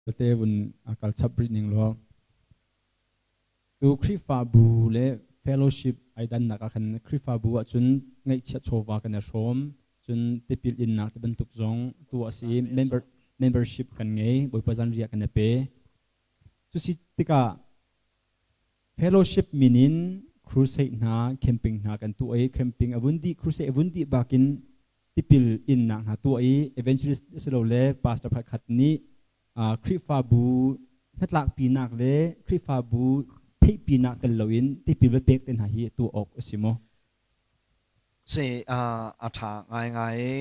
Tete vun a kal chap rih ning law tu Khrihfabu le fellowship ai dannak ah khan Khrihfabu ahcun ngaihchiat chawva kan i hrawm cun tipil innak ti bantuk zong tu a si member membership kan ngei Bawipa zanriah kan i pe cusi tikah fellowship min in crusade hna camping hna kan tuah i camping a vun dih crusade a vun dih bakin tipil innak hna tuah i evangelist asilole pastor pakhat nih Khrihfabu hnatlakpinak le Khrihfabu theihpinak tel loin tipil va pek te hna hi tuah awk a si maw? Si a ṭha ngaingai i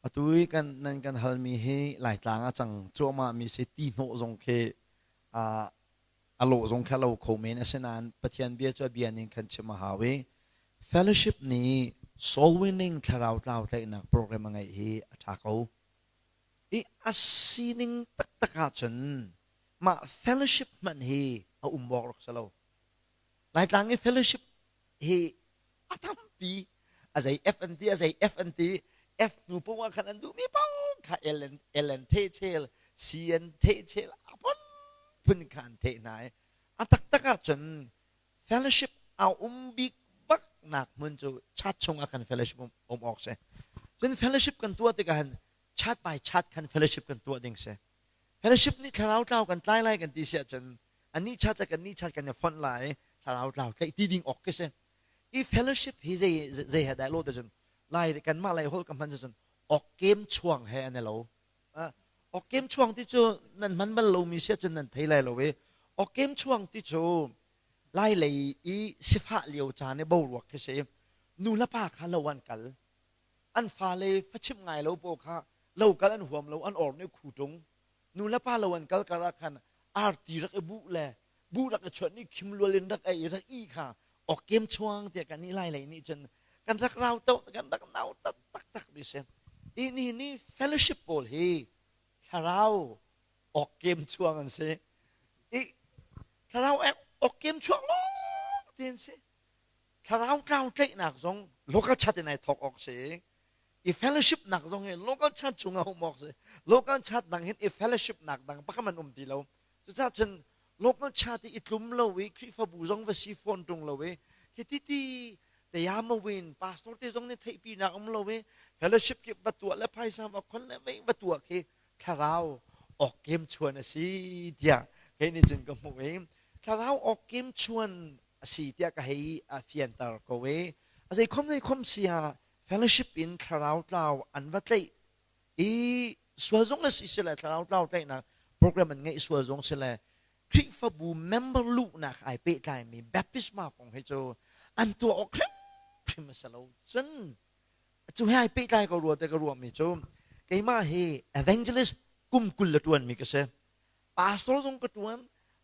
atu i kan nan kan halmi hi Laitlang a cang cuahmah mi si ti hnawh zong khi a lawh zong kha lo kho men asinain Pathian bia cu a bia ning khan chim a hau i fellowship nih soul winning thlarau tlau tlaihnak program a ngeih hi a ṭha ko. I a sining taktak ahcun mah fellowship hmanh hi a um awk rak si lo. Laitlang i fellowship hi a tampi a zei F an ti a zei F an ti F hnu paoh ah khan an duhmi paoh kha L an L an theh chel C an theh chel a phunphun kha an theh hna i a taktak ahcun fellowship a um bik bak nak hmun cu chat chung ah khan fellowship um awk si cun fellowship kan tuah tikah hin chat by chat khan fellowship kan tuah ding si fellowship nih thlarau tlau kan tlai lai kan ti si ahcun anih chat le kan nih chat kan i fonh lai thlarau tlau tlaih ti ding awk khi si i fellowship hi zei zei he dah lo te cun lai kanmah lai holh ka hman cun okkem chuang he an i lo okkem chuang ti cu nan hman bal lomi si ahcun nan thei lai lo i okkem chuang ti cu lai lei i sifah lio caan i boruak khi si nu le pa kha lo an kal an fale fachimh ngai lo paw kha lo kal an huam lo an or nih khu ṭung nu le pa lo an kal kar ah khan arti rak i buh le buh rak i chuan i khim lual in rak ei rak i kha okkem chuang tiah kan nih lai lei nih cun kan rak rau to kan rak nau tak tak tak mi si i ni ni fellowship pawl hi thlarau okkem chuang an si i thlarau okkem chuang lawng ti an si thlarau tlau tlaihnak zong local chat in ai thawk awk si i fellowship nak zong hi local church chung ah um awk si local church dang hin i fellowship nak dang pakhat man um ti lo cucaah cun local church i tlum lo i Khrihfabu zong va si fawn ṭung lo i khi ti ti tayamawin pastor te zong nih theihpi nak um lo i fellowship kip va tuah le phaisa va khon le vei va tuah khi thlarau awkkem chuan a si tiah kei nih cun ka hmuh i thlarau awkkem chuan a si tiah ka hei a fianter ko i a zei khom zei khom si ah fellowship in thlarau tlau an va tlaih i sual zong a si sile thlarau tlau tlaihnak program an ngeih sual zong sile Khrihfabu member luhnak ai pehtlaimi baptisma kong hi cu an tuah awk hrimhrim a si lo cun cu he ai pehtlai ko rua te ka ruahmi cu keimah hi evangelist kum 20 le ṭuanmi ka si pastor zong ka ṭuan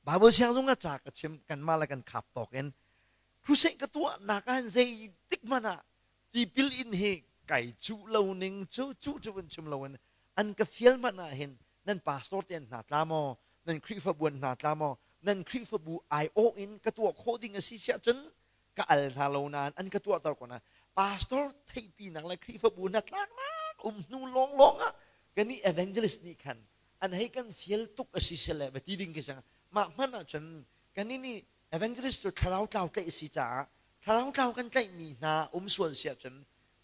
Bible siang zong ah ca ka chim kanmah le kan khap tawk in crusade ka tuahnak ah zei tik hmanh ah tipil in hi kai cuh lo ning cu cuh cu vun chim loin an ka fial hmanh ah hin nan pastor te an hna tla maw nan Khrihfabu an hna tla maw nan Khrihfabu aiawh in ka tuah khawh ding a si siah cun ka al hna lo nain an ka tuahter ko na pastor theihpinak le Khrihfabu hnatlaknak um hnu lawnglawng ah kan i evangelist nih khan an hei kan fial tuk a si sile va ti ding khi sang mah hmanh ah cun kan nih evangelist cu thlarau tlau tlaih a si caah thlarau tlau kan tlaihmi hna um sual si ahcun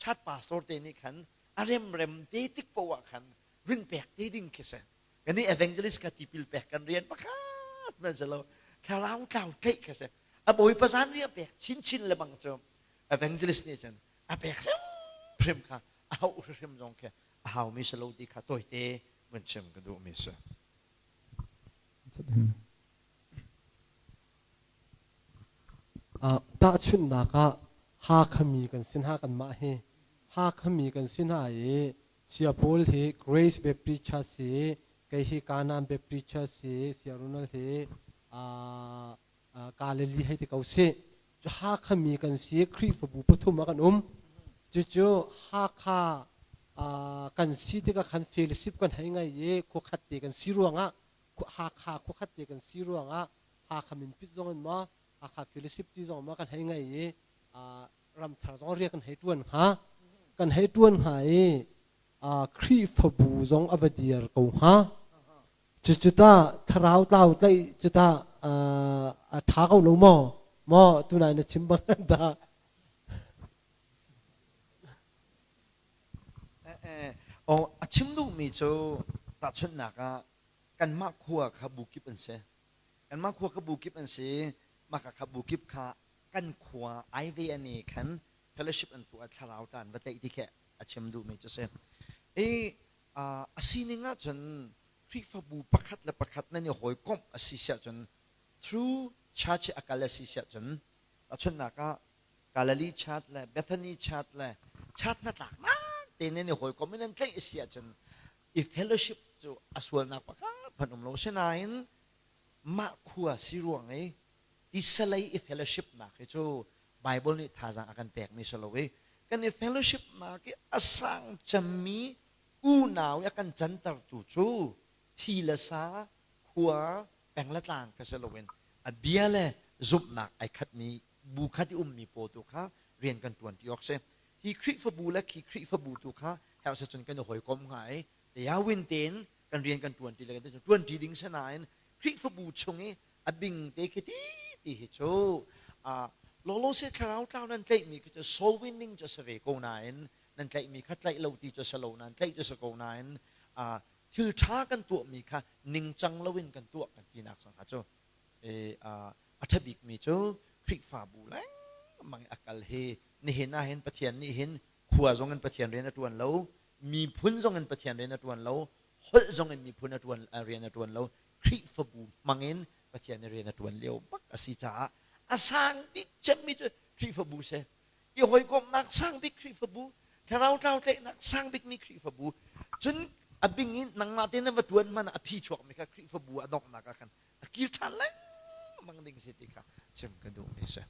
chat pastor te nih khan a remrem te tik poah ah khan rin pek te ding khi si kan nih evangelist kha tipil pek kan rian pakhat man si lo thlarau tlau tlaih kha si a bawipa zan riah pek chinchin le bang cu evangelist nih cun a pek hrimhrim kha a hauh hrimhrim zong khi a haumi si lo ti kha tawite vun chim ka duhmi si. Tahchunhnak ah Hakhami kan si hna kanmah hi Hakhami kan si hna i Saya Paul hi Grace Baptist Church hi kei hi Kanan Baptist Church hi Saya Ronald hi Galilee hei ti ko sih. Cu Hakhami kan si Khrihfabu pathum ah kan um. Cucu Hakha kan si tikah khan fellowship kan hei ngei i khuakhat te kan si ruangah Hakha khuakhat te kan si ruangah Hakha minpit zong in maw Hakha fellowship ti zong maw kan hei ngei i ramthar zong rian kan hei ṭuan hnga kan hei ṭuan hnga i Khrihfabu zong a va dir ko hnga. Cucu tah thlarau tlau tlaih cu tah a ṭha ko lo maw? Maw tunai na chim bang dah? Oh, a chim duhmi cu tahchunhnak ah kanmah khua kha bu kip an si. Kanmah khua kha bu kip an si. Mah kha bu kip kha kan khua ai ve an i khan fellowship an tuah thlarau tan va tlaih ti khi a chim duhmi cu si. I a sining ahcun Khrihfabu pakhat le pakhat nan i hawikomh a si siah cun through church a kal a si siah cun tahchunhnak ah Galilee chat le Bethany chat le chat hnatlaknak te nan i hawikomh in nan tlaih a si ahcun i fellowship cu a sualnak pakhat hmanh um lo sinain mah khua si ruang i tisalei i fellowship nak hi cu Bible nih thazaang a kan pekmi si lo i kan i fellowship nak i a sang cemmi unau i a kan cantertu cu thi le sa khua peng le tlang kha si loin a bia le zumhnak ai khatmi bu khat i ummi pawl tu kha rian kan ṭuan ti awk si. Hi Khrihfabu le khi Khrihfabu tu kha herh cun kan i hawikom hnga i yawin tein kan rian kan ṭuan ṭi le kan ṭuan ṭi ding sinain Khrihfabu chung i a bing te khi ti ti hi cu lawlaw se thlarau tlau nan tlaihmi khi cu soul winning cu a si ve ko nain nan tlaihmi kha tlaih lo ti cu a si lo nain tlaih cu a si ko nain thil ṭha kan tuahmi kha ningcang loin kan tuah kan tinak zong kha cu a ṭha bikmi cu Khrihfabu lengmang i a kal hi nihin ah hin Pathian nih hin khua zong in Pathian rian a ṭuan lo miphun zong in Pathian rian a ṭuan lo holh zong in miphun a ṭuan rian a ṭuan lo Khrihfabu hmang in Pathian rian a ṭuan lio bak a si caah a sang bik cemmi cu Khrihfabu si i hawikomhnak sang bik Khrihfabu, thlarau tlau tlaihnak sang bikmi Khrihfabu, cun a bing in nangmah te na va ṭuan hmanh ah a phi chuakmi kha Khrihfabu a donghnak ah khan a kir ṭhan lengmang ding si ti kha chim ka duhmi si.